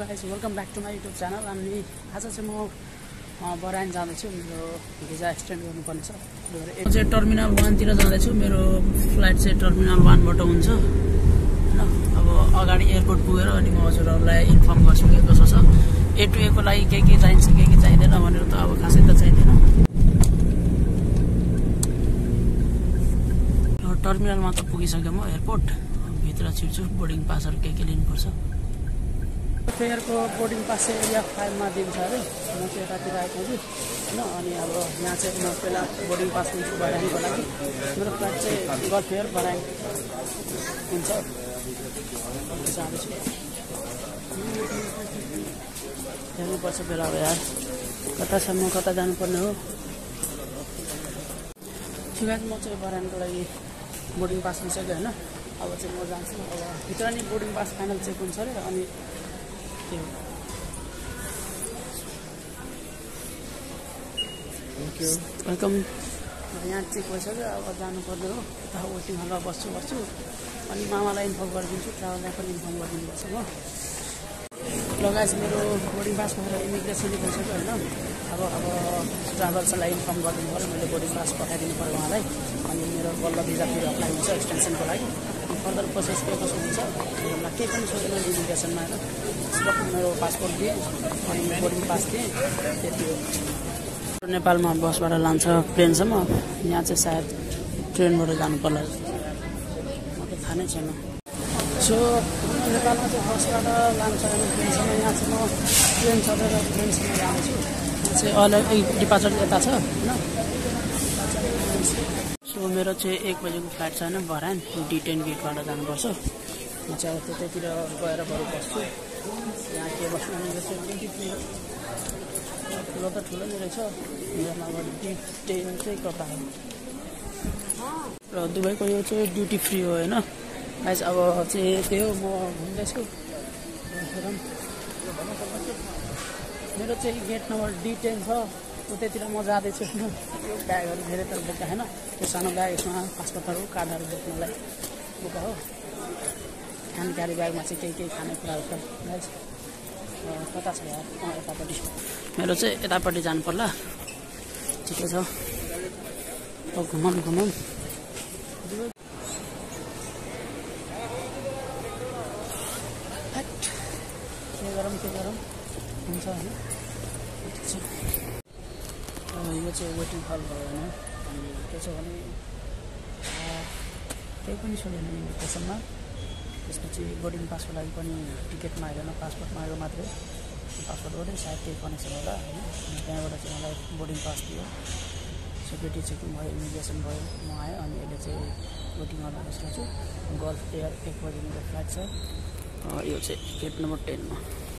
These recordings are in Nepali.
Guys welcome back to my YouTube channel. अनि आज चाहिँ म बराइन जाँदैछु, मेरो भिजा एक्सटेन्ड गर्नुपर्ने छ। म चाहिँ टर्मिनल 1 तिर जाँदैछु। मेरो फ्लाइट चाहिँ टर्मिनल 1 बाट हुन्छ हैन। अब अगाडि एयरपोर्ट पुगेर अनि म हजुरहरूलाई इन्फर्म गर्छु के कसो छ। ए टु ए को लागि के चाहिन्छ के चाहिँदैन भनेर त अब खासै त चाहिँदैन। टर्मिनलमा त पुगिसकेँ म, एयरपोर्ट भित्र छिर्छु। बोर्डिङ पासहरू के लिनुपर्छ। फेयरको बोर्डिङ पास चाहिँ एरिया 5 मा दिन्छ अरे। म चाहिँ यतातिर आएको छु हैन। अनि अब यहाँ चाहिँ म पहिला बोर्डिङ पास लिन्छु बराइनको लागि। मेरो फ्लाइट चाहिँ गल्फ एयर बराइन हुन्छ। जाँदैछु, हेर्नुपर्छ फेरि अब यार कता छ, म कता जानुपर्ने हो। ठिक म चाहिँ बराइनको लागि बोर्डिङ पास लिइसकेँ होइन। अब चाहिँ म जान्छु। अब भित्र नि बोर्डिङ पास फाइनल चेक हुन्छ अरे। अनि वेलकम। यहाँ चेक भइसक्यो, अब जानुपर्ने हो। यता वेटिङ हलमा बस्छु अनि मामालाई इन्फर्म गरिदिन्छु, ट्राभललाई पनि इन्फर्म गरिदिनुपर्छ म। लगाएछ मेरो बोर्डिङ पास भएर इमिग्रेसन भइसक्यो होइन। अब ट्राभल्सलाई इन्फर्म गरिदिनु पऱ्यो, मैले बोर्डिङ पास पठाइदिनु पऱ्यो उहाँलाई। अनि मेरो बल्ल भिजा फेरि अप्लाई हुन्छ एक्सटेन्सनको लागि। फर्दर प्रोसेस के कसो हुन्छ मेरोमा केही पनि सोधेन इमिग्रेसनमा होइन। सिर्फ मेरो पासपोर्ट दिएँ अनि बोर्डिङ पास दिएँ, त्यति हो। नेपालमा बसबाट लान्छ प्लेनसम्म, यहाँ चाहिँ सायद ट्रेनबाट जानु पर्ला, म त थाहा नै छैन। सो नेपालमा चाहिँ बसबाट लान्छ अनि प्लेनसम्म, यहाँ चाहिँ म ट्रेन चढेर प्लेनसम्म जाँदैछु। यहाँ चाहिँ अलग डिपार्चर यता छ होइन। सो मेरो चाहिँ 1 बजेको फ्लाइट छ होइन, बराइन D10 गेटबाट जानुपर्छ। म चाहिँ अब त्यतैतिर गएर बरु बस्छु। यहाँ के बस्नु ठुलो त ठुलो नै रहेछ। मेरोमा अब D10 चाहिँ कता हो र दुबईको यो चाहिँ ड्युटी फ्री हो होइन। गाइस अब चाहिँ त्यही हो, म घुम्दैछु। मेरो चाहिँ गेट नम्बर D10 छ, उतैतिर म जाँदैछु होइन। यो ब्यागहरू धेरै तर बोक्दा होइन, त्यो सानो ब्याग यसमा पासपोर्टहरू कार्डहरू बोक्नलाई बोका हो। ह्यान्ड क्यारी ब्यागमा चाहिँ केही खानेकुराहरू छ। गाइस कता छ यार, यतापट्टि मेरो चाहिँ यतापट्टि जानु पर्ला। ठिकै छ, घुमौँ के गरौँ हुन्छ होइन। यो चाहिँ वेटिङ हल भयो होइन। अनि के छ भने केही पनि सोधेन इन्भिटेसनमा। त्यसपछि बोर्डिङ पासको लागि पनि टिकट मागेन, पासपोर्ट मागेको मात्रै। पासपोर्टबाटै सायद केही कनेक्सन होला होइन। अनि त्यहाँबाट चाहिँ मलाई बोर्डिङ पास दियो, सेक्युरिटी चेकिङ भयो, इमिग्रेसन भयो, म आएँ। अनि अहिले चाहिँ वेटिङ हलमा बसेको छु। गल्फ एयर 1 बजी मेरो फ्लाइट छ। यो चाहिँ गेट नम्बर 10 मा।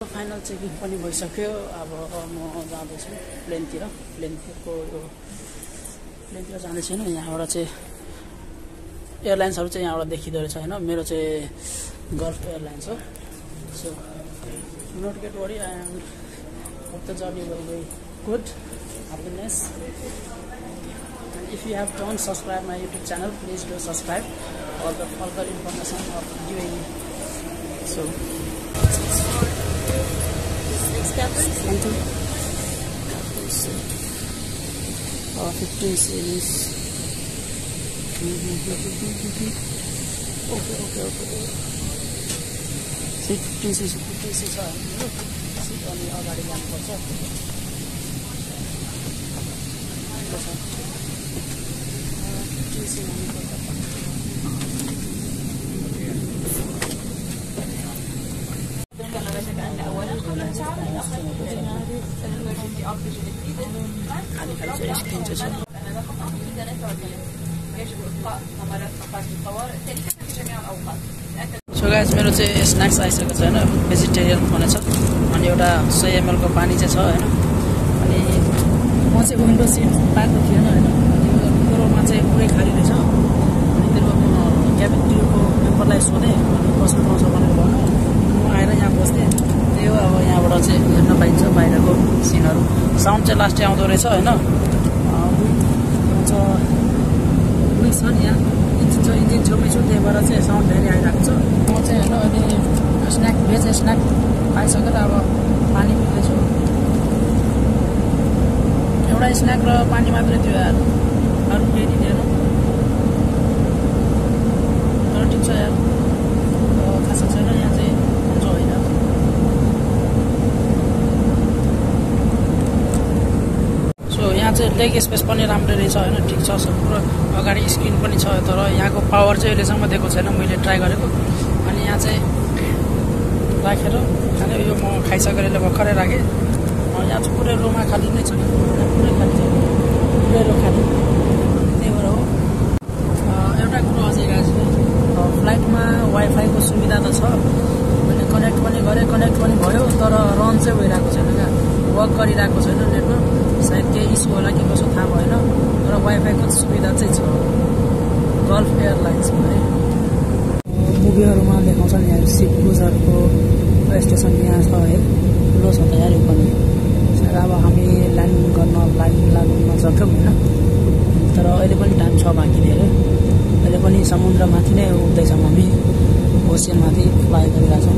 फाइनल चेकिङ पनि भइसक्यो। अब म जाँदैछु प्लेनतिर जाँदैछु होइन। यहाँबाट चाहिँ एयरलाइन्सहरू चाहिँ यहाँबाट देखिँदो रहेछ होइन। मेरो चाहिँ गल्फ एयरलाइन्स हो। So not get worry, I am hope the journey will be good, happiness. And if you have don't subscribe my YouTube channel, please do subscribe all the further information of UAE. So 15 series. Okay. Seat 15 seats छ। सिट अनि अगाडि जानुपर्छ। सो गाइस मेरो चाहिँ स्न्याक्स आइसकेको छ होइन। भेजिटेरियन भनेछ। अनि एउटा 100 ml को पानी चाहिँ छ होइन। अनि म चाहिँ विन्डो सिट पाएको थिएन होइन। तिरोमा चाहिँ पुरै खाली रहेछ। अनि तिरो क्याबिन क्रुको मेम्बरलाई सोधेँ, अनि बस्नु पाउँछ भनेर भन्नु। म आएर यहाँ बस्थेँ। त्यही हो, अब यहाँबाट चाहिँ हेर्न पाइन्छ बाहिरको सिनहरू। साउन्ड चाहिँ लास्टै आउँदो रहेछ होइन। छ नि यहाँ इन्जिन छेउमै छु, त्यही भएर चाहिँ साउन्ड धेरै आइरहेको छ। म चाहिँ होइन अहिले स्न्याक भेज स्न्याक खाइसकेर अब पानी पिउँदैछु एउटा स्न्याक र पानी मात्रै थियो यार अरू केही दिँदैन तर ठिक छ यार खासा छैन यहाँ चाहिँ हुन्छ होइन सो यहाँ चाहिँ लेग स्पेस पनि राम्रै रहेछ होइन ठिक छ सब पुरो अगाडि स्क्रिन पनि छ तर यहाँको पावर चाहिँ अहिलेसम्म दिएको छैन मैले ट्राई गरेको अनि यहाँ चाहिँ राखेर खाने यो म खाइसकेर भर्खरै राखेँ यहाँ चाहिँ पुरै रोमा खाली नै छ पुरै खाली छ पुरै रो खाली त्यही भएर हो एउटा कुरो अझै गाइस फ्लाइटमा वाइफाईको सुविधा त छ मैले कनेक्ट पनि गरेँ कनेक्ट पनि भयो तर रन चाहिँ भइरहेको छैन क्या वर्क गरिरहेको छैन नेटवर्क सायद केही इस्यु होला कि कसो थाहा भएन तर वाइफाईको सुविधा चाहिँ छ गल्फ एयरलाइन्समा है मुभीहरूमा देखाउँछ नि यहाँ सिप क्रुजरको स्टेसन यहाँ छ है ठुलो छ त यार यो पनि सायद अब हामी ल्यान्ड गर्न लाग्न सक्छौँ होइन तर अहिले पनि टाइम छ बाँकी धेरै अहिले पनि समुद्रमाथि नै उठ्दैछौँ हामी ओसियनमाथि फ्लाइ गरिरहेछौँ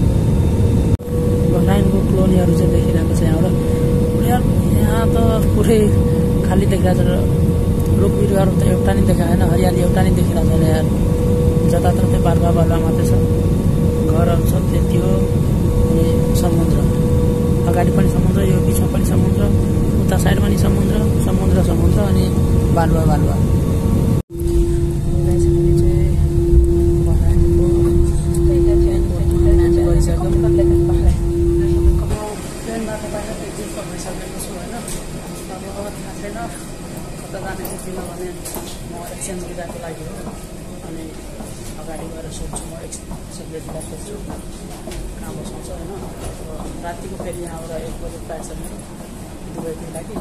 बहराइनको क्लोनीहरू चाहिँ देखिरहेको छ यहाँबाट यार यहाँ त पुरै खाली देखिरहेको छ रुख बिरुवाहरू त एउटा नि देखाएन हरियाली एउटा नि देखिरहेको छैन यार जताततै बालुवा मात्रै छ घरहरू छ त्यति हो अनि समुद्र अगाडि पनि समुद्र यो बिचमा पनि समुद्र उता साइड पनि समुद्र अनि बालुवा कता जाने चाहिँ किनभने म एक्सचेन्ज भिजाको लागि हो अनि अगाडि गएर सोध्छु म एक्सचेन्ज भिजा खोज्छु कहाँ बसाउँछ होइन रातिको फेरि यहाँबाट 1 बजे फ्लाइट छ मेरो दुबईको लागि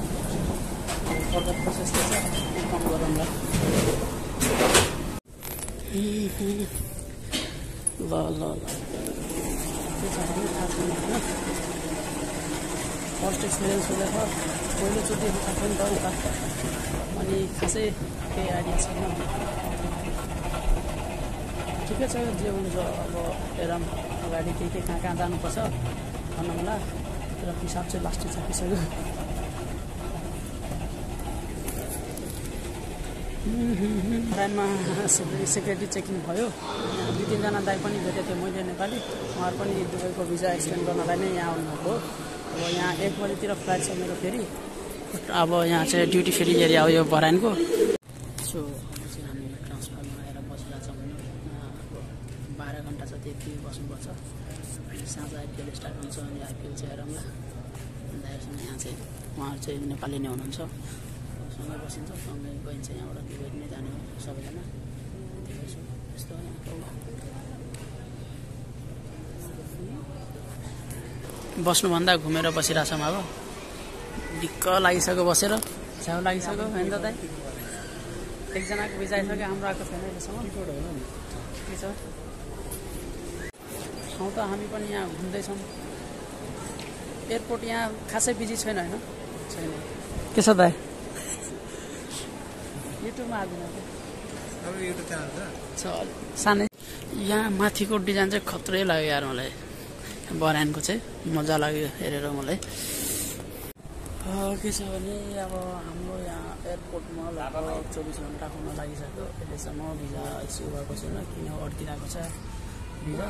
फर्दर प्रोसेस चाहिँ छ इन्फर्म गरौँ ल त्यो छ भने थाहा छैन होइन फर्स्ट एक्सपिरियन्स हुँदैछ पहिलोचोटि आएको नि त उता अनि खासै केही आइडिया छैन ठिकै छ जे हुन्छ अब हेरौँ अगाडि के कहाँ जानुपर्छ भन्नु होला तर पिसाब चाहिँ लास्ट सकिसक्यो टाइममा सेक्युरिटी चेकिङ भयो 2-3जना दाइ पनि भेटेको थियो मैले नेपाली उहाँहरू पनि दुबईको भिजा एक्सटेन्ड गर्नलाई नै यहाँ आउनुभएको अब यहाँ 1 बजेतिर फ्लाइट छ मेरो फेरि अब यहाँ चाहिँ ड्युटी फेरि एरिया हो यो बहराइनको सो अब चाहिँ हामी ट्रान्सफरमा आएर बसिरहेको छौँ भने 12 घन्टा छ त्यति बस्नुपर्छ साँझ आइपिएल स्टार्ट हुन्छ अनि आइपिएल चाहिँ हेरौँला दाइहरूसँग यहाँ चाहिँ उहाँहरू चाहिँ नेपाली नै हुनुहुन्छ सँगै बसिन्छ सँगै गइन्छ यहाँबाट दुबई नै जाने हो सबैजना त्यही छु यस्तो बस्नुभन्दा घुमेर बसिरहेछौँ अब दिक्क लागिसक्यो बसेर छ्याउ लागिसक्यो होइन त दाइ एकजनाको भिजा आइसक्यो हाम्रो आएको छैन अहिलेसम्म के छ ठाउँ त हामी पनि यहाँ घुम्दैछौँ एयरपोर्ट यहाँ खासै बिजी छैन होइन छैन के छ दाइ युट्युबमा हाल्दिनँ सानै यहाँ माथिको डिजाइन चाहिँ खत्रै लाग्यो यार मलाई बहराइनको चाहिँ मजा लाग्यो हेरेर मलाई के छ भने अब हाम्रो यहाँ एयरपोर्टमा लगभग 24 घन्टा हुन लागिसक्यो अहिलेसम्म भिजा इस्यु भएको छैन किन अड्किरहेको छ भिजा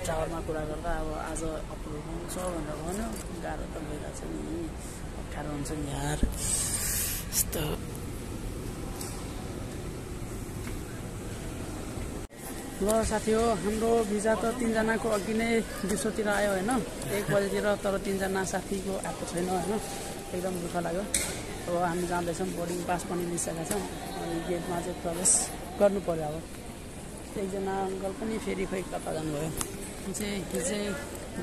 टावरमा कुरा गर्दा अब आज अप्रुभ हुन्छ भनेर भन्यो गाह्रो त भइरहेको छ नि अप्ठ्यारो हुन्छ नि यार यस्तो ल साथी हो हाम्रो भिजा त 3जनाको अघि नै दिउँसोतिर आयो होइन 1 बजेतिर तर 3जना साथीको आएको छैन होइन एकदम दुःख लाग्यो अब हामी जाँदैछौँ बोर्डिङ पास पनि लिइसकेका छौँ अनि गेटमा चाहिँ प्रवेश गर्नु पर्यो अब एकजना अङ्कल पनि फेरि खोइ कता जानुभयो चाहिँ हिजो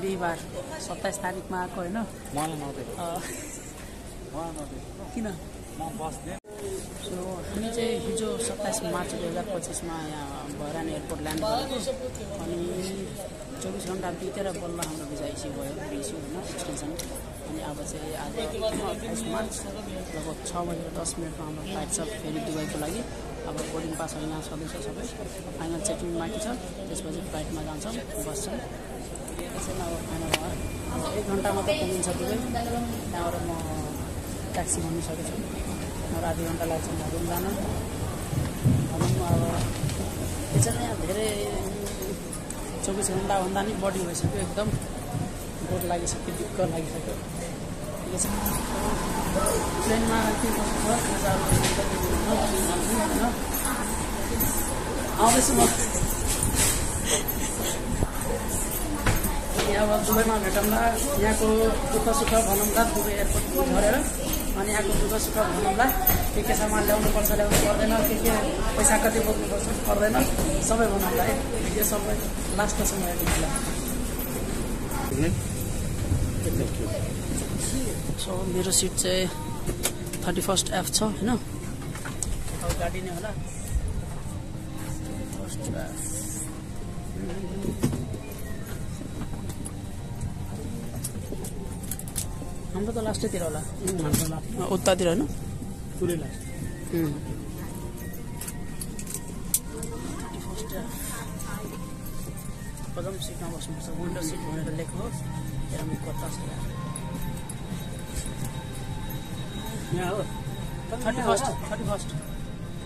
बिहिबार 27 तारिकमा आएको होइन किन सो हामी चाहिँ हिजो 27 मार्च 2025मा यहाँ बहराइन एयरपोर्ट ल्यान्ड गरेको अनि 24 घन्टा बितेर बल्ल हाम्रो भिजा इस्यु भयो इस्यु होइन एक्सटेन्सन अनि अब चाहिँ आज 28 मार्च लगभग 6 बजेर 10 मिनटमा हाम्रो फ्लाइट छ फेरि दुबईको लागि अब बोर्डिङ पासहरू यहाँ छँदैछ सबै फाइनल चेकिङ बाँकी छ त्यसपछि फ्लाइटमा जान्छौँ बस्छौँ त्यसैमा अब फाइनल भयो अब 1 घन्टामा त पुगिन्छ दुबई त्यहाँबाट म ट्याक्सी भनिसकेको छु र आधी घन्टा लाग्छ म रुम जान भनौँ अब त्यसैले यहाँ धेरै 24 घन्टाभन्दा नि बढी भइसक्यो एकदम बोर लागिसक्यो दिक्क लागिसक्यो ठिकै छ प्लेनमा के कस्तो छ आउँदैछु म अब दुबईमा भेटौँला यहाँको दुःख सुख भनौँला दुबई एयरपोर्ट झरेर अनि यहाँको दुःख सुख भनौँला के सामान ल्याउनु पर्दैन के पैसा कति बोक्नुपर्छ पर्दैन सबै भनौँला है यो सबै लास्टसम्म हेर्नुला सो मेरो सिट चाहिँ 31st F छ होइन अब गाडी नै होला हाम्रो त लास्टैतिर होला उतातिर होइन पुरै लास्ट 31st F कदम सिटमा बस्नुपर्छ विन्डो सिट भनेर लेख्नु हो हेरौँ कता छ यहाँ हो 31st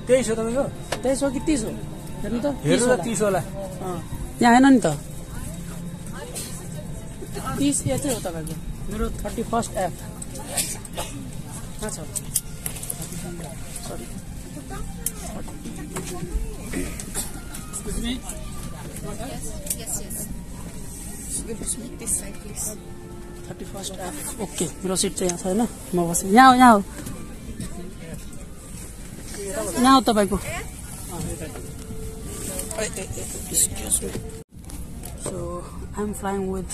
त्यही छ तपाईँको त्यही छ कि 30 हो हेर्नु त 30 होला यहाँ होइन नि त 30 यहाँ चाहिँ हो तपाईँको मेरो 31st F कहाँ छ sorry Excuse me? Yes. This side, please. 31st F. Okay, मेरो सिट चाहिँ यहाँ छ होइन म बस्छु यहाँ हो तपाईँको So I'm flying with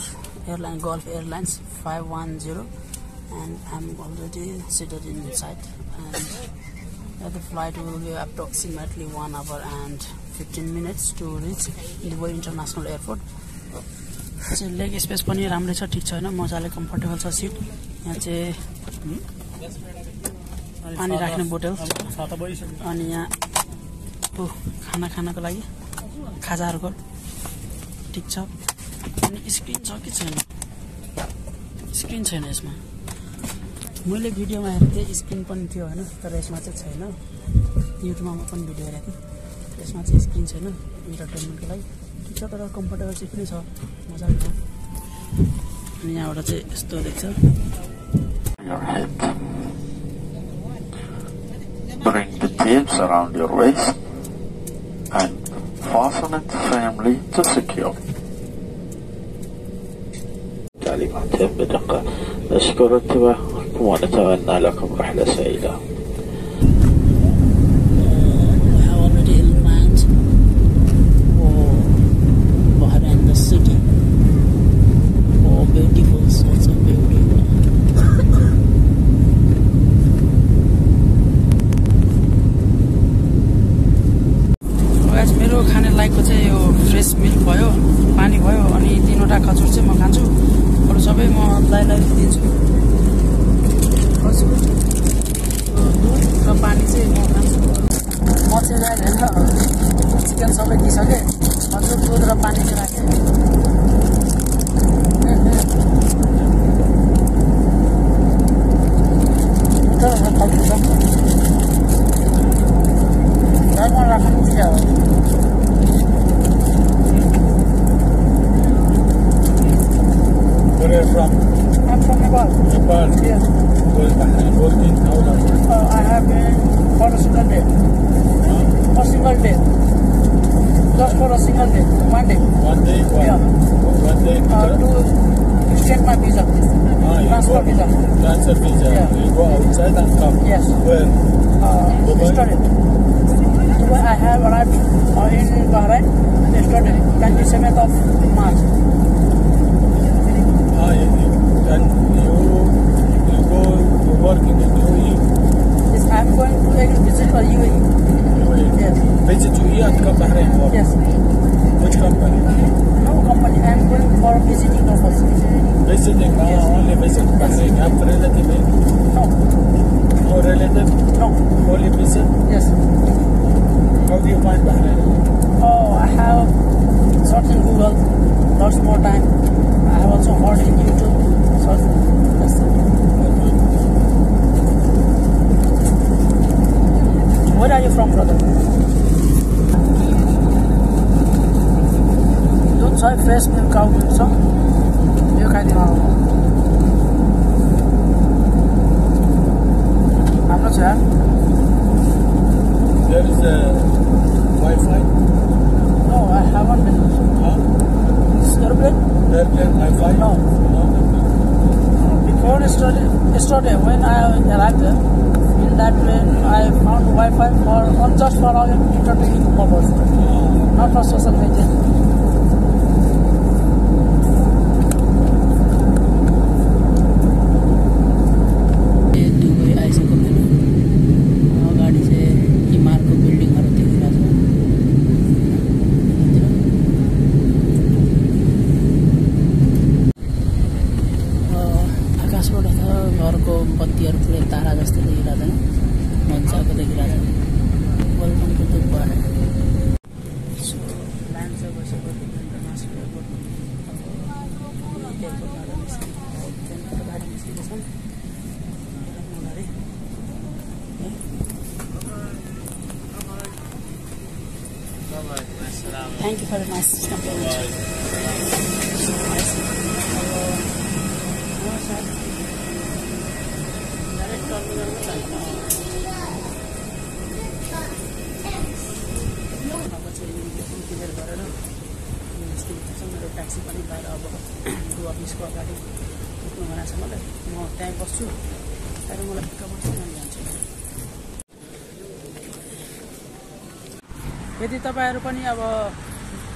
airline Gulf Airlines 510 and I'm already seated inside and the flight will be approximately 1 hour and 15 minutes to reach Dubai International Airport. So leg space पनि राम्रै छ ठीक छ हैन मजाले कम्फर्टेबल छ सिट यहाँ चाहिँ पानी राख्ने बोतल अनि यहाँ खानाको लागि खाजाहरुको ठीक छ अनि स्क्रिन छ कि छैन स्क्रिन छैन यसमा मैले भिडियोमा हेरेथे स्क्रिन पनि थियो हैन तर यसमा चाहिँ छैन युट्युबमा म पनि भिडियो हेरेथे यसमा चाहिँ स्क्रिन छैन इन्टरटेनमेन्टको लागि ठीक छ तर कम्फर्टेबल चाहिँ पनि छ मजाले छ अनि यहाँबाट चाहिँ यस्तो देख्छ Bring the tapes around your waist and fasten it firmly to secure. تعليمات بدقة. نشكرك ونتمنى لكم رحلة سعيدة. मेरो खाने लायकको चाहिँ यो फ्रेस मिल्क भयो पानी भयो अनि 3वटा खजुर चाहिँ म खान्छु अरु सबै म दाइलाई दिन्छु खजुर दुध र पानी चाहिँ म खान्छु म चाहिँ हैन चिकन सबै दिइसके खजुर दुध र पानी चाहिँ राखे Where are you from? I'm from Nepal. Nepal? Yes. Working how long? I have been for a single day. A single day. Just for a single day. 1 day. 1 day? Yeah. 1 day? To extend my visa. Transfer visa. Transfer visa. Yeah. You go outside and come? Yes. Where? Yesterday. Dubai, I have arrived in Bahrain yesterday, 27th of March. And you go working in UAE? Yes, I am going to visit for UAE. Yes. Visit UAE and come Bahrain? Yes. Which company? No company. I am going for visiting purpose. Visiting? Yes. Only visit Bahrain. Have relative in? No. No relative? No. Only visit? Yes. do you find Bahrain? Oh, I have searched in Google lots more time. I have also heard in YouTube. Search. That's it. Where are you from, brother? Don't try fresh milk cow milk, so you can I'm not sure. There is a Wi-Fi. No, I haven't been. Huh? Is airplane? Airplane Wi-Fi? No. Before yesterday when I arrived there, in that plane I found Wi-Fi for just for our entertaining purpose, not for social media. घरको बत्तीहरू पुरै तारा जस्तो देखिरहेको छैन, मजाको देखिरहेको छ। Welcome to Dubai. So land चाहिँ भइसक्यो इन्टरनेसनल एयरपोर्ट। एयरपोर्टबाट निस्किन्छ, गाडी निस्किँदैछौँ अगाडि। Thank you very much. Clear गरेर निस्किनुपर्छ। मेरो ट्याक्सी पनि बाहिर अब अफिसको अगाडि पुग्नु भनेको छ मलाई। म त्यहीँ बस्छु, त्यहाँदेखि मलाई पिकअप गर्छु, म जान्छु। यदि तपाईँहरू पनि अब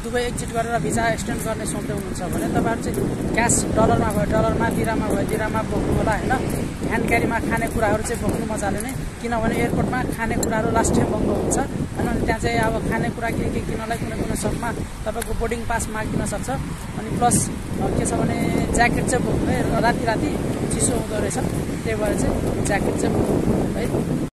दुबई एक्जिट गरेर भिजा एक्सटेन्ड गर्ने सोच्दै हुनुहुन्छ भने तपाईँहरू चाहिँ क्यास डलरमा भयो, डलरमा दिराममा भयो, दिराममा बोक्नु होला होइन। ह्यान्ड क्यारीमा खानेकुराहरू चाहिँ बोक्नु मजाले नै, किनभने एयरपोर्टमा खानेकुराहरू लास्ट टाइम महँगो हुन्छ होइन। अनि त्यहाँ चाहिँ अब खानेकुरा के किन्नलाई कुनै सपमा तपाईँको बोर्डिङ पास मागिदिन सक्छ। अनि प्लस के छ भने ज्याकेट चाहिँ बोक्नु है, राति चिसो हुँदो रहेछ, त्यही भएर चाहिँ ज्याकेट चाहिँ बोक्नु है।